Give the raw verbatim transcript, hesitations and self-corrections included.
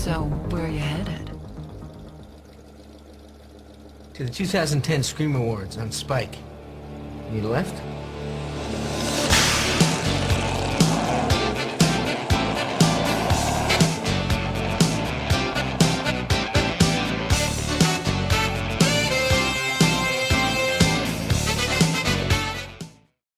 So, where are you headed? To the two thousand ten Scream Awards on Spike. Need a lift?